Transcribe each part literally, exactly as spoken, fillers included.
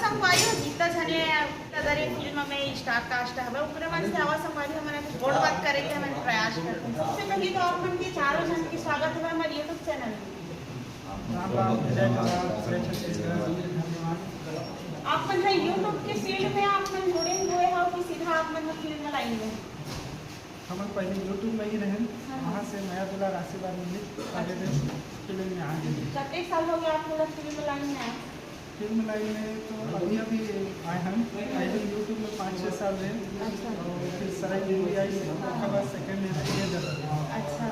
संगवारी हो, जितना झने ददरे फिल्म में स्टार कास्ट हवे, ओकरे मन से आवा संगवारी, हमन गोठ बात करे के हमन प्रयास करथन। सबसे पहले तो आप मन के चारों झन के स्वागत हवे हमर YouTube चैनल में। आप मन ह YouTube के फील्ड में आप मन जुड़े हुए हो कि सीधा आप मन ह फिल्म लाइन में? हमन पहले YouTube में ही रहेन, हाँ। वहाँ से मया दुलार आशीर्वाद मिले, आगे दिन फिल्म में आ गए। कतेक साल हो गया आप लोग फिल्म लाइन में आए? फिल्म लाइन में तो अभी अभी आए हम, पहले YouTube में पाँच छः साल रहे, अच्छा। और फिर सराय मूवी आई, उसके बाद सेकंड ईयर ये जगह। अच्छा,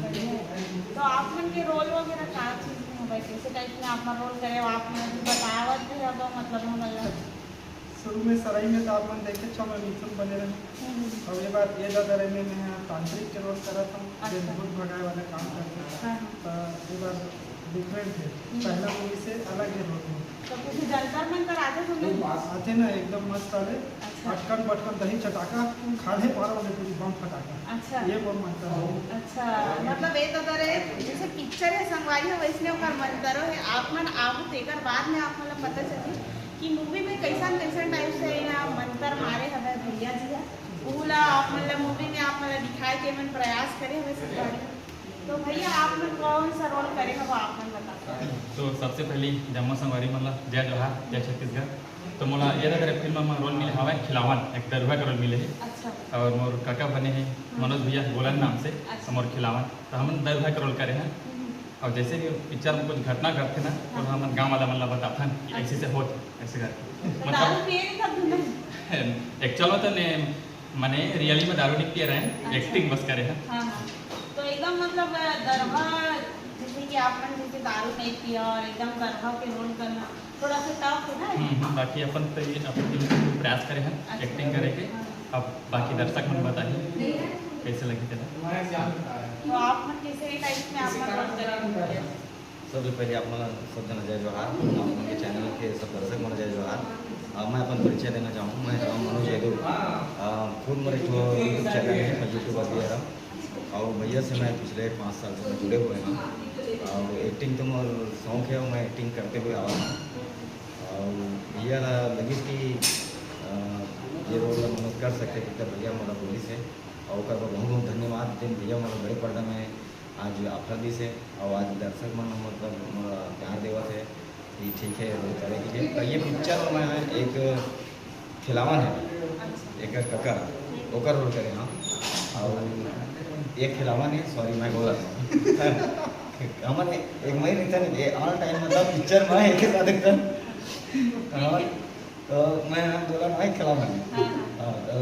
बढ़िया है। तो आप मन के रोल वगैरह का चीज में हवे, कैसे टाइप में आप मन रोल करे हो? आप मन अभी बतावत भी हवे, मतलब हमन ला शुरू में सराय में तो आप मन देखे छो, मैं मिथुन बने रहे। हम्म। और ये बार ये दादा रहने में यहाँ तांत्रिक के रोल करत हूँ, अच्छा। जो भूत भगाए वाला काम करते हैं। हाँ, हाँ। तो ये बार डिफरेंट है, हम्म। पहला मूवी से अलग ही रोल है। तो कुछ जंतर मंतर आते तुमने? आते ना, एकदम मस्त आले। अच्छा। अटकन बटकन दही चटाका, खाले पारा वाले पूरी बम फटाका। अच्छा। ये बम मंतर है। अच्छा, मतलब ये तो करे जैसे पिक्चर है संगवारी हो, वैसने ओकर मंतरो है। आप मन आहू तेकर बाद में आप मन ला पता चली कि मूवी में कैसन कैसन टाइप से ना मंतर मारे हवे भैया जी ह। उहू ला आप मन ला मूवी में आप मन ला दिखाए के मन प्रयास करे हवे संगवारी। तो भैया आप मन कौन सा रोल करे हवे आप मन बता। तो सबसे पहली जम्मो संगवारी मन ला जय जोहार, जय छत्तीसगढ़। तो मोला ये ददरे फिल्म में रोल मिले हवे खिलावन, एक दरुहा के रोल मिले है। अच्छा। और मोर काका बने हैं मनोज भैया गोलन नाम से, अच्छा। मोर खिलावन। तो हमन दरुहा के रोल करे हैं। हम्म। और जैसे भी पिक्चर में कुछ घटना घटथे ना, तो हाँ। हमन गाँव वाला मन ला बताथन कि ऐसे, अच्छा। ऐसे होत, ऐसे करके। तो मतलब दारू पिए नहीं था तुमने? एक्चुअल में तो ने, माने रियली में दारू नहीं पिए रहे, अच्छा। एक्टिंग बस करे हैं। हाँ, हाँ। तो एकदम मतलब दरुहा, जैसे कि आप मन जैसे दारू नहीं पिया और एकदम दरुहा के रोल करना, थोड़ा सा टफ है ना? हम्म, हम्म, बाकी अपन तो ये, अपन तो प्रयास करे हैं, अच्छा। एक्टिंग करे के। हाँ। अब बाकी दर्शक मन बताही, कैसे लगी तेला। तो आप मन कैसे टाइप में आप मन रोल करे? सबले पहले आप मन सब जना जय जोहार, आप मन के चैनल के सब दर्शक मन जय जोहार। अ, मैं अपन परिचय देना चाहूँ, मैं हूँ मनोज यादव। अ, खुद मोर एक ठो YouTube चैनल है, मैं YouTuber भी हरम। और भैया से मैं पिछले पाँच साल से मैं जुड़े हुए हैं। और एक्टिंग तो मोर शौक है और मैं एक्टिंग करते हुए आवा हूँ। और भैया ला लगिस कि, अ, ये रोल ला मनोज कर सकते, तो भैया मोला बोलिस हे। और ओकर बर बहुत बहुत धन्यवाद, जेन भैया मोला बड़े पर्दा में आज ऑफर दिस हे और आज दर्शक मन मतलब मोला प्यार देवत हे कि ठीक है, रोल करे के लिए। तो ये पिक्चर में मैं एक खिलावन है, एक कका, ओकर रोल करे हाँ। और एक खिलावन है, सॉरी, मैं बोला था। हमन एक मही रिटर्न ये ऑल टाइम मतलब पिक्चर में एक साथ एकदम। हाँ, तो मैं बोला ना, एक खिलावन है। हाँ, हाँ। हाँ, तो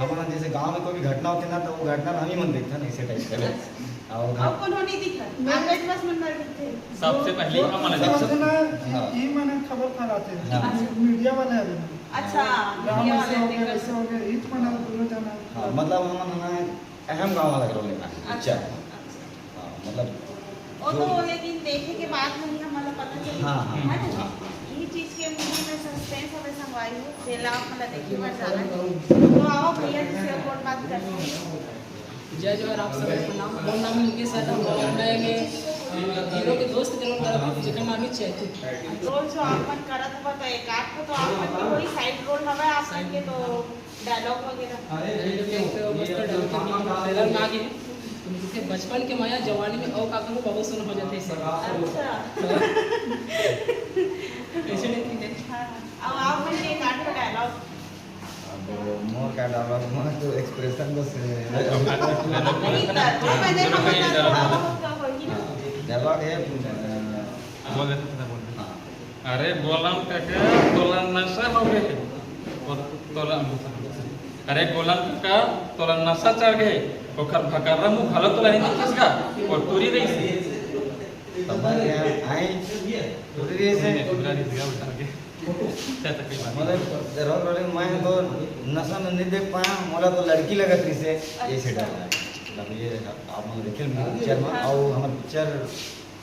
हमन जैसे गांव में कोई भी घटना होती ना, तो वो घटना हम ही मन देखते हैं ना, ऐसे टाइप से। अच्छा। और अब कोनो नहीं दिखा, मैं आकाश बस मन में दिखते हैं। सबसे पहले जो हमन सबसे देखते हैं। ना, हाँ। ई मन खबर फैलाते हैं। हाँ। मीडिया वाले हवे ना। अच्छा, गांव मीडिया में ऐसे वाले हो गए, देखा। ऐसे हो गए, ईच मन दोनों जाना। हाँ, मतलब हमन ना अहम गांव वाला के रोल लेना है। अच्छा। अच्छा। हाँ, मतलब वो जो तो लेकिन देखे के बाद में ही हमारा पता चली। हाँ, हाँ, है ना? हाँ। यही चीज के मूवी में सस्पेंस हमें संगवारी हो, जेला आप मतलब देखे बर जाना है। तो आओ भैया जी से और बात करते हैं। जय जोहार, आप सबके प्रणाम। मोर नाम मुकेश यादव है। मैं ये, अ, हीरो के दोस्त के रोल करत हूँ, जेकर नाम है चैतू। रोल जो आप मन करत हो, तो एक आध को तो आप मन के वही साइड रोल हवे, आप मन के तो डायलॉग वगैरह। एक मस्त डायलॉग के ट्रेलर में आ गए हैं। तो जैसे बचपन के माया जवानी में, ओ काका को बहुत सुन हो जाते हैं। अच्छा। ऐसे नहीं थे। हाँ, हाँ। अब आप मन के एक आध को डायलॉग। अब मोर का डायलॉग, मोर तो एक्सप्रेशन बस है। नहीं, तो, तो मैंने कहा था, तो वही ना। डायलॉग है, अ, बोल दे, तू बोल दे। हाँ। अरे गोलन काका, तोला नशा हो गए। ओ, तोला, अरे गोलन काका, तोला नशा चढ़ गए। ओकर भकर्रा मुंह घलो तोला नहीं दिखिस का? ओ टूरी रही से। तब मैं आई, टूरी रही से। नहीं, टूरा रही से, उठा के। अच्छा, तो कोई बात नहीं। मतलब, रोल रोल मैं तो नशा में नहीं देख पाया, मोला तो लड़की लगत रही से, ये से डर है। मतलब ये आप मन देखे पिक्चर में, और हमारे पिक्चर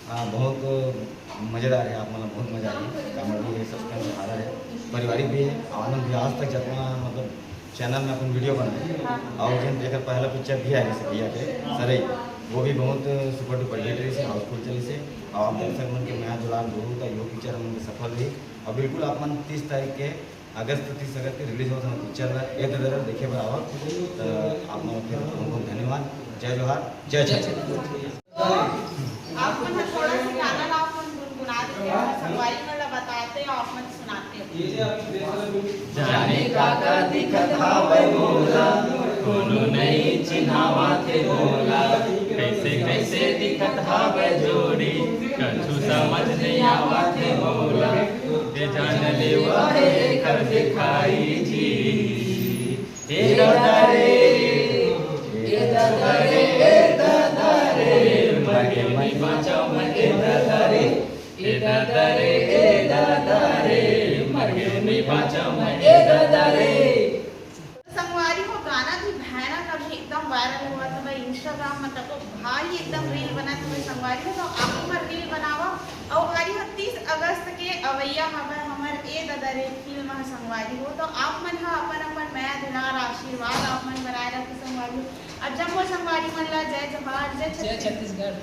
हाँ, बहुत मज़ेदार है, आप मतलब बहुत मज़ा आई। कॉमेडी है, सस्पेंस, हॉरर है, पारिवारिक भी है। आनंद भी आज तक जितना मतलब चैनल में अपन वीडियो बनाए, हाँ। और जिन एकर पहला पिक्चर भी आया जैसे भैया के सरई, वो भी बहुत सुपर डुपर हिट रही से, हाउसफुल चली से। अउ आप दर्शक मन के मया दुलार बहुत, यो पिक्चर हमन के सफल रही। अउ बिल्कुल आप मन तीस तारीख के, अगस्त, तीस अगस्त के रिलीज होत हे पिक्चर ला, ए ददरे देखे बर आवव। त आप मन के बहुत बहुत धन्यवाद। जय जोहार, जय छत्तीसगढ़। आप मन ह थोड़ा सा गाना ला आप मन गुनगुना देते हो, संगवारी मन ला बताते हो, आप मन सुनाते हो। जाने का का दिखत हावय मोला, कोनो नइ चिन्हावत हे मोला। कइसे कइसे दिखत हावय जोड़ी, कछु समझ नइ आवत हे मोला। ए जान लेवा हे एकर दिखाई जी। ए दादा रे, ए दादा रे, ए दादा रे, मर गेंव नइ बाँचव मैं ए दादा रे, ए दादा रे, ए दादा रे, मर गेंव नइ बाँचव मैं ए दादा रे। संगवारी हो, गाना भी भयानक अभी एकदम वायरल होवत हवय, Instagram में तको भारी एकदम रील बनत हवय संगवारी हो। तो आप मन रील बनावा, अउ भारी हो तीस अगस्त के अवइया हवय हमर ए ददा रे फिल्म ह संगवारी हो। तो आप मन ह अपन अपन मया दुलार आशीर्वाद आप मन बनाए रखो संगवारी हो। अब जम्मो संगवारी मन ला जय जोहार, जय जय छत्तीसगढ़। छत्तीसगढ़।